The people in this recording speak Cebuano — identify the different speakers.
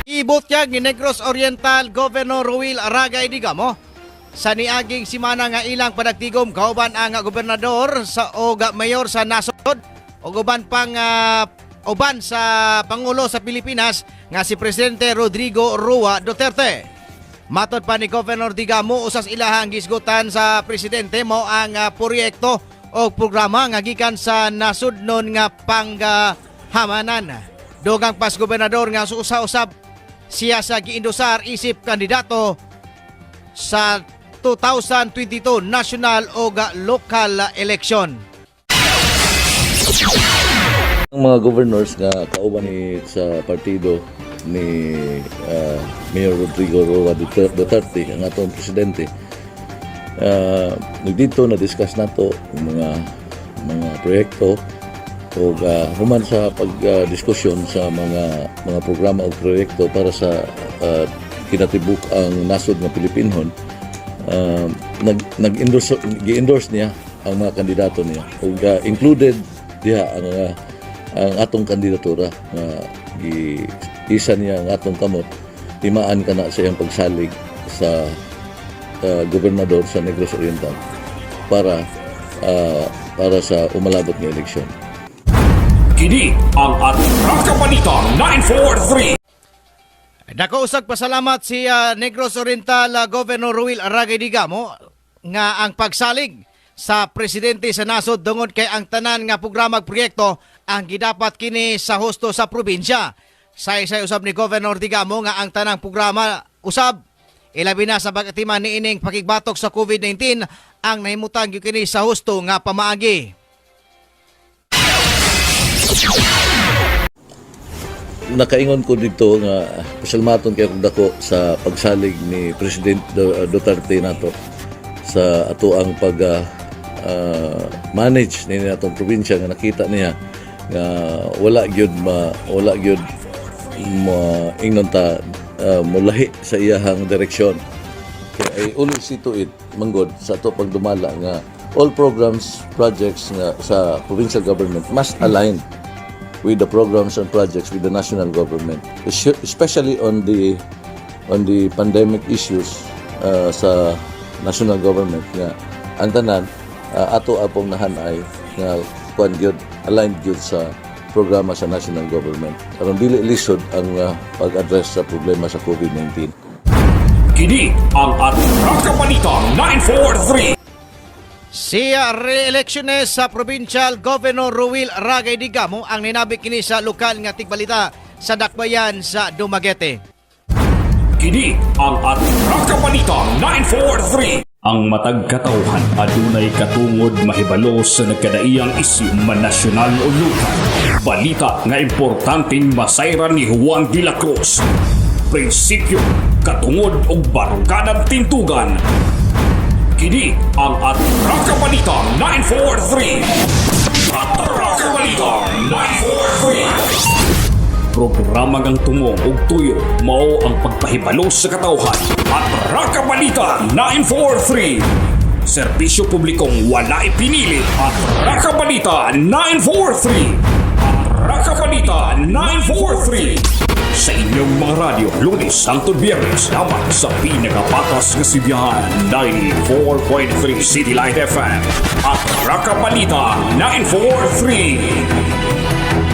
Speaker 1: Ibutyag ni Negros Oriental Governor Roel Ragay Digamo sa niaging simana nga ilang panagtigom kauban ang gobernador sa og mayor sa nasod ug uban pang uban sa pangulo sa Pilipinas nga si Presidente Rodrigo Roa Duterte. Matod pa ni Governor Digamo, usas ilahang gisgutan sa presidente mao ang proyekto o programa nga gikan sa nasudnon nga panggahamanan. Dugang pas gobernador nga usa-usab siya sa giindosar isip kandidato sa 2022 national o local election.
Speaker 2: Ang mga governors nga kauban ni sa partido ni Mayor Rodrigo Roa Duterte, ang atong presidente, nagdito na discuss nato ang mga proyekto o human sa pagdiskusyon sa mga programa o proyekto para sa kinatibuk ang nasod nga Pilipinhon, nag nag-endorse, gi-endorse niya ang mga kandidato niya ug included diha ang atong kandidatura nga gi isa niya ang atong kamot, timaan kana sa iyang pagsalig sa gobernador sa Negros Oriental para sa umalabot nga eleksyon.
Speaker 3: Kini ang Atraka Balita 943.
Speaker 1: Dako usag pasalamat si Negros Oriental Governor Roel Ragay Digamo nga ang pagsalig sa presidente sa nasod tungod kay ang tanan nga programa ug proyekto ang gidapat kini sa husto sa probinsya. Saysay usab ni Governor Digamo nga ang tanang programa usab, ilabi na sa pag-atiman niining pakigbatok sa COVID-19, ang nahimutang gyud kini sa husto nga pamaagi.
Speaker 2: Nakaingon ko dito nga pasalamaton kay akong dako sa pagsalig ni President Duterte nato sa ato ang pag manage ni atong probinsya nga nakita niya nga wala gyud ma ingnon ta molahi sa iyahang direksyon. Kaya I always see to it manggod sa ato pagdumala nga all programs, projects nga sa provincial government must align with the programs and projects with the national government, especially on the pandemic issues sa national government nga ang tanan ato apong nahanay nga kuan gyud, aligned gyud sa programa sa national government aron dili lisod ang pag-address sa problema sa COVID-19.
Speaker 3: Kini ang Atraka Balita 943.
Speaker 1: Si re-electionist sa Provincial Governor Roel Ragay Digamo ang ninabik kini sa lokal nga tigbalita sa Dakbayan sa Dumaguete.
Speaker 3: Kini ang Atraka Balita 943.
Speaker 4: Ang matag katawhan adunay katungod mahibalo sa nagkadaiyang isyu man nasyonal o lokal. Balita nga importanteng masayran ni Juan de la Cruz. Prinsipyo, katungod ug baruganan tindugan.
Speaker 3: Kini ang Atraka Balita 943. Atraka Balita 943.
Speaker 4: Programa ngang tumong ug tuyo mao ang pagpahibalo sa katawhan.
Speaker 3: Atraka Balita 943.
Speaker 4: Serbisyo publikong wala ipinili.
Speaker 3: Atraka Balita 943. Atraka Balita 943.
Speaker 4: Sa inyong mga radyo, Lunes hangtod Biyernes, lamang sa pinakapatas nga sibihan, 94.3 City Light FM.
Speaker 3: Atraka Balita 943.